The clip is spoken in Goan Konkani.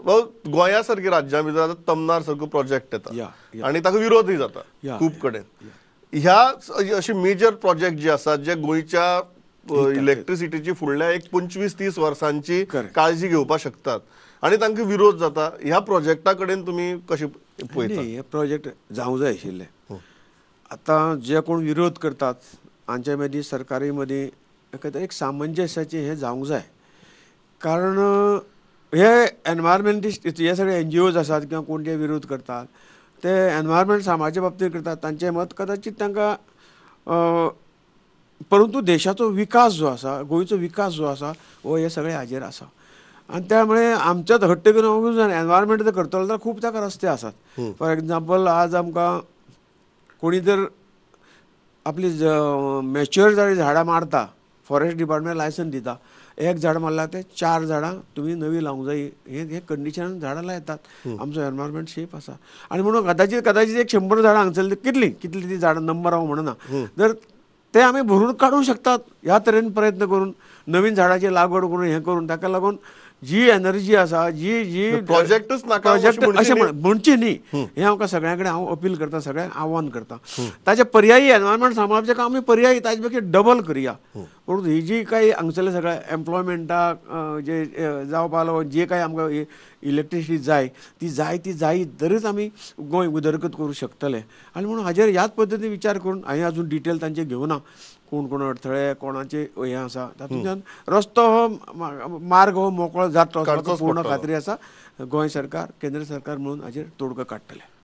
गोंया सारकी राज्यां भितर आतां तमनार सारको प्रोजेक्ट येता आनी ताका विरोधूय जाता खूब कडेन. ह्या अशी मेजर प्रोजेक्ट जे आसात जे गोंयच्या इलेक्ट्रिसिटीची फुडल्या एक 25-30 वर्सांची काळजी घेवपाक शकतात आनी तांकां विरोध जाता, ह्या प्रोजेक्टा कडेन तुमी कशें पळयता? हे प्रोजेक्ट जावंक जाय आशिल्ले. आतां जे कोण विरोध करतात हांचे मदीं सरकारी मदीं एक सामंजस्याचें हें जावंक जाय. कारण हे एनवायरमेंटिस्ट हे सगळे NGOs आसात किंवा कोण जे विरोध करतात ते एनवायरमेंट सांबाळचे बाबतींत करतात, तांचें मत कदाचित तांकां, परंतु देशाचो विकास जो आसा, गोंयचो विकास जो आसा हो हे सगळे हाजेर आसा. आनी त्यामुळे आमच्याच हट्ट घेवन एनवायरमेंट जर करतलो जाल्यार खूब ताका रस्ते आसात. फॉर एग्जाम्पल आज आमकां कोणी जर आपली मॅच्युअर जाली झाडां मारता, फॉरेस्ट डिपार्टमेंट लायसन्स दिता, एक झाड मारला ते 4 झाडां तुमी नवी लावंक जाय, हे कंडिशनान झाडां लायतात. आमचो एनवायरमेंट सेफ आसा. आनी म्हणून कदाचित कदाचित एक 100 झाडां हांगसरली कितली कितली ती झाडां नंबर हांव म्हणना, जर ते आमी भरून काडूंक शकतात ह्या तरेन प्रयत्न करून नवीन झाडाची लागवड करून हें करून, ताका लागून जी एनर्जी आसा जी जी प्रोजेक्टच नाका प्रोजेक्ट अशें म्हणचे न्ही, हें आमकां सगळ्यां कडेन हांव अपील करता, सगळ्यांक आव्हान करता. ताचे पर्यायी एनवायरमेंट सांबाळपाचें काम आमी पर्यायी ताजे पेक्षा डबल करया. परंतु ही जी काही हांगसरले सगळ्या एम्प्लॉयमेंटाक जे जावपा लागून जे काही आमकां इलेक्ट्रिसिटी जाय ती जाय ती जाय तरीच आमी गोंय उदरगत करूं शकतले. आनी म्हणून हाजेर ह्याच पद्दतीन विचार करून हांवें अजून डिटेल तांचे घेवना, कोण कोण अडथळे कोणाचे हें आसा तातूंतल्यान रस्तो हो मार्ग हो मोकळो जातलो पूर्ण खात्री आसा. गोंय सरकार केंद्र सरकार म्हणून हाजेर तोडगो काडटले.